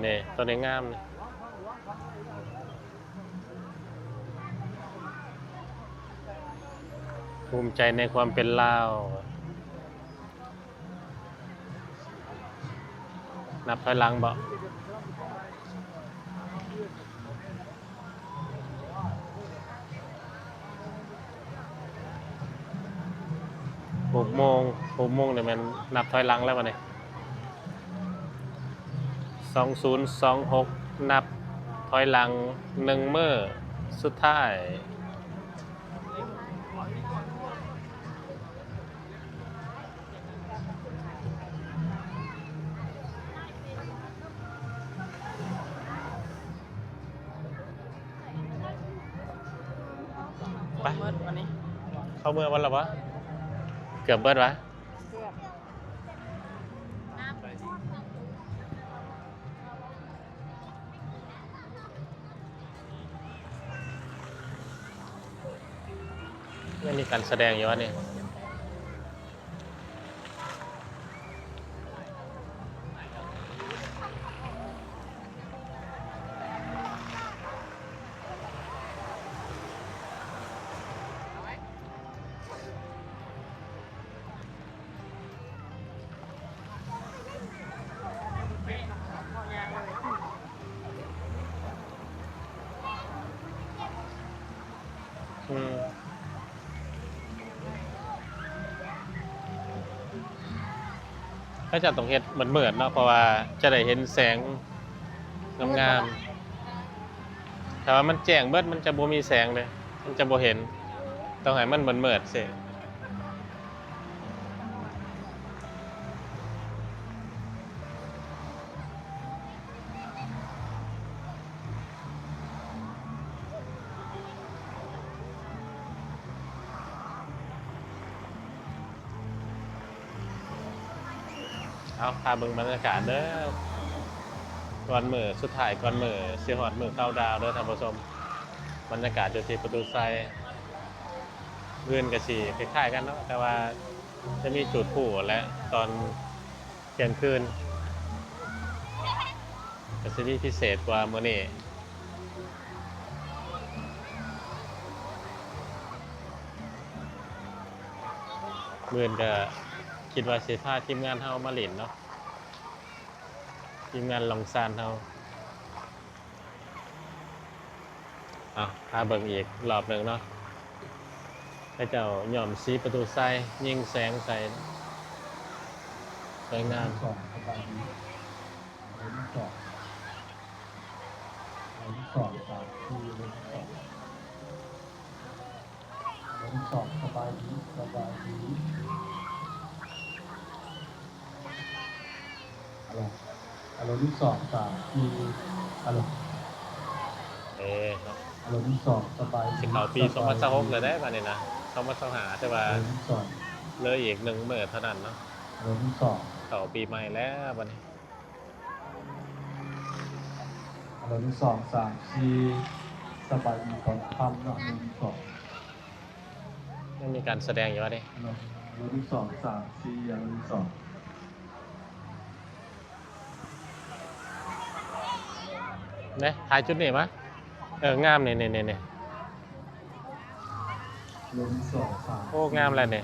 ນີ້ ໂຕນີ້ງາມນີ້ ພູມໃຈໃນຄວາມເປັນລາວ. ນັບຖອຍຫຼັງບໍ? ຫົກໂມງ ຫົກໂມງນີ້ແມ່ນນັບຖອຍຫຼັງແລ້ວບັດນີ້ ສອງສູນສອງຫົກ ນັບຖອຍຫຼັງໜຶ່ງມື້ສຸດທ້າຍ. ໄປ ເຂົ້າເມືອງໝົດແລ້ວບໍ່? ເກືອບເບິດຫວາ? ເກືອບ. ແມ່ນມີການສະແດງຢູ່ຫວານີ້? ອືມ ເຂົາເຈົ້າຕ້ອງເຮັດມືດໆເນາະ ເພາະວ່າຈະໄດ້ເຫັນແສງງາມໆ. ຖ້າວ່າມັນແຈ້ງເບິດ ມັນຈະບໍ່ມີແສງເດ້ ມັນຈະບໍ່ເຫັນ ຕ້ອງໃຫ້ມັນມືດໆຊິ. ເອົາ ພາເບິ່ງບັນຍາກາດເດີ ກ່ອນມື້ສຸດທ້າຍ ກ່ອນມື້ຊິຮອດມື້ເຄົາດາວເດີທ່ານຜູ້ຊົມ. ບັນຍາກາດຢູ່ທີ່ປະຕູໄຊ ອື່ນກໍຊິຄ້າຍໆກັນເນາະ ແຕ່ວ່າຈະມີຈູດພູແຫຼະ ຕອນທ່ຽງຄືນ ກໍຊິມີພິເສດກວ່າມື້ນີ້. ມື້ອື່ນກໍຄິດວ່າຊິພາທີມງານເຮົາມາຫຼິ້ນເນາະ ທີມງານລ່ອງຊານເຮົາ. ເອົາ ພາເບິ່ງອີກລອບໜຶ່ງເນາະ ເຂົາເຈົ້າຍ້ອມສີປະຕູໄຊ ຍິງແສງໃສ່ ສວຍງາມ. ສອງ ສະບາຍດີ ໜຶ່ງ ສອງ ໜຶ່ງ ສອງ ສາມ ສີ່ ໜຶ່ງ ສອງ. ອາໂລ ໜຶ່ງ ສອງ ສະບາຍດີ ສະບາຍດີ ອາໂລ ອາໂລ ໜຶ່ງ ສອງ ສາມ ສີ່ ອາໂລ ເອີ ອາໂລ ໜຶ່ງ ສອງ ສະບາຍດີ ຊິເຂົ້າປີສອງພັນຊາວຫົກແລ້ວເດ້ບາດນີ້ນະ ສອງພັນຊາວຫ້າ ແຕ່ວ່າ ອາໂລ ໜຶ່ງ ສອງ ເຫຼືອອີກໜຶ່ງມື້ເທົ່ານັ້ນເນາະ ອາໂລ ໜຶ່ງ ສອງ ເຂົ້າປີໃໝ່ແລ້ວບາດນີ້. ອາໂລ ໜຶ່ງ ສອງ ສາມ ສີ່ ສະບາຍດີຕອນຄ່ຳເນາະ ອາໂລ ໜຶ່ງ ສອງ ຍັງມີການສະແດງຢູ່ຫວານີ້ ອາໂລ ອາໂລ ໜຶ່ງ ສອງ ສາມ ສີ່ ອາໂລ ໜຶ່ງ ສອງ ເດ້ ຖ່າຍຈຸດນີ້ມາ ເອີ ງາມນີ້ ນີ້ ນີ້ ນີ້ ອາໂລ ໜຶ່ງ ສອງ ສາມ ໂອ້ ງາມແລ້ວນີ້.